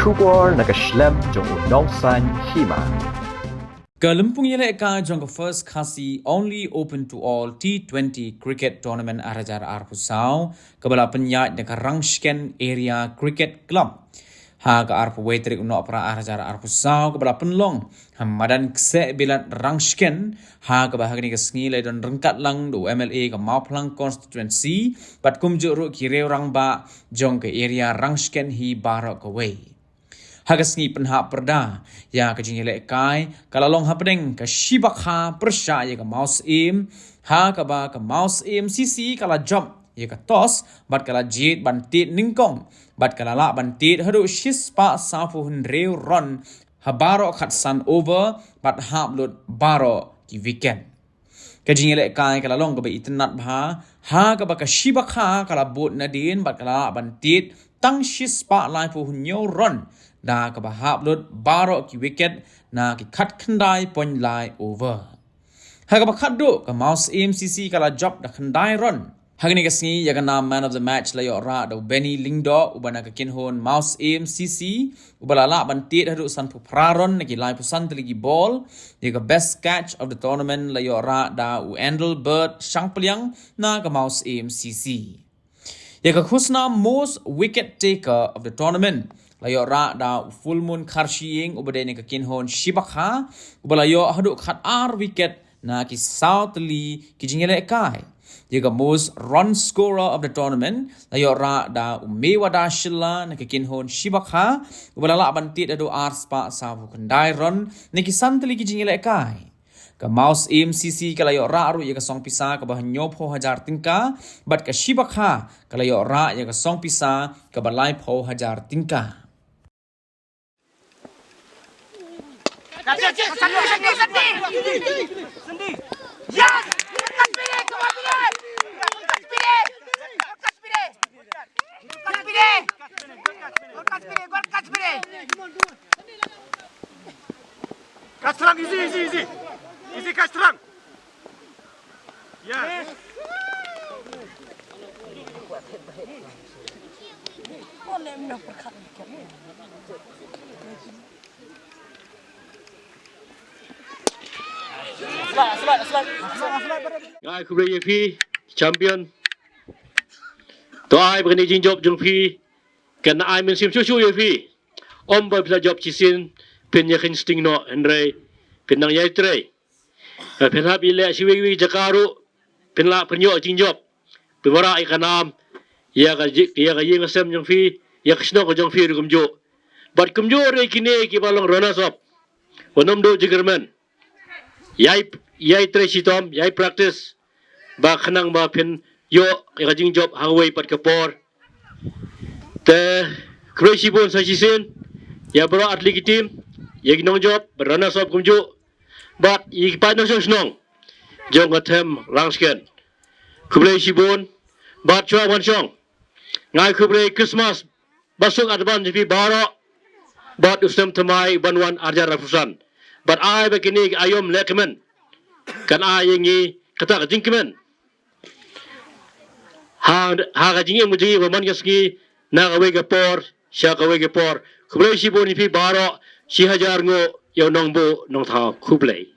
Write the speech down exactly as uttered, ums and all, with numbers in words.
Khubor na ka shlem jong u nongsaiñ hima. Ka lympung ïalehkai jong ka First Khasi Only Open to All T twenty Cricket Tournament ar hajar arphew saw, kaba la pynïaid na ka Rangshken Area Cricket Club ha ka arphew wei tarik u Nohprah ar hajar arphew saw, kaba la pynlong ha madan Kseh Bilat Rangshken, ha kaba ha kane ka sngi la don ryngkat lang da u M L A ka Mawphlang Constituency bad kumjuh ruh ki riew rangbah jong ka area Rangshken hi baroh kawei. Ha ka sngi pynhap pyrda ïa ka jingïalehkai ka la long hapdeng ka shibakha pyrshah ïa ka Mawsiem, ha kaba ka Mawsiem C C ka la jop ïa ka toss bad ka la jied ban tied nyngkong bad ka la lah ban tied haduh shispah sawphew hynriew run ha baroh khatsan over bad hap lut baroh ki wicket. Ka jingïalehkai ka la long kaba itynnad bha, ha kaba ka shibakha ka la bud nadien bad ka la lah ban tied tang shispah laiphew hynñiew run da kaba hap lut baroh ki wicket na ki khatkhyndai point lai over. Ha kaba khatduh ka Mawsiem C C ka la jop da khyndai run. Ha kane ka sngi ïa ka nam man of the match la ïoh rah da u Benny Lyngdoh uba na ka kynhun Mawsiem C C, uba la lah ban tied haduh sanphew phra run na ki laiphew san tylli ki bol. Ïa ka best catch of the tournament la ïoh rah da u Endelbert Shangpliang na ka Mawsiem C C. Ïa ka khusnam most wicket taker of the tournament la ïoh rah da u Fullmoon Kharshiing uba dei na ka kynhun shibakha, uba la ïoh haduh khatar wicket na ki saw tylli ki jingïalehkai. Ïa ka most run scorer of the tournament la ïoh rah da u Mewada Shylla na ka kynhun shibakha, uba la lah ban tied haduh arspah sawphew khyndai run na ki san tylli ki jingïalehkai. Ka Mawsiem C C ka la ïoh rah ruh ïa ka song pisa kaba hynñiewphew hajar tyngka bad ka shibakha ka la ïoh rah ïa ka song pisa kaba laiphew hajar tyngka. Catch terang, easy, easy, easy. Easy catch terang. Yes. Nga ai khublei ïa phi, champion. To ai ba kane ka jingjop jong phi kan ai mynsiem shuh shuh ïa phi. Ym ba phi la jop shisien phin ïa kheiñ sting noh, hynrei phin nang ïai trei. Phin hap ïaleh sha iwei iwei i jaka ruh phin lah pynïoh jingjop. Phin wanrah ïa ka nam, ïa ka ji-, ïa ka ïing ka sem jong phi, ïa ka shnong ka jong phi ruh kumjuh. Bad kumjuh ruh ïa kine kiba long runners up, wat nym duh jingkyrmen. Ïai, ïai trei shitom, ïai practice ba khnang ba phin ïoh ïa ka jingjop ha kawei pat ka por. Te khublei shibun sa shisien ïa baroh artylli ki team, ïa ki nongjop bad runners up kumjuh, bad ïa ki paid nongshong shnong jong ka them Rangshken. Khublei shibun. Bad shuwa ban shong, nga ai khublei Christmas basuk advance ïa phi baroh, bad u snem thymmai ban wan ar hajar arphew san. Bad ai ba kine ki aïom lehkmen kan ai ïa ngi kata ka jingkmen ha, ha ka jingim jong ngi ba man ka sngi na kawei ka por sha kawei ka por. Khublei shibun ïa phi baroh, shi hajar nguh ïa u nongbuh nongthaw. Khublei.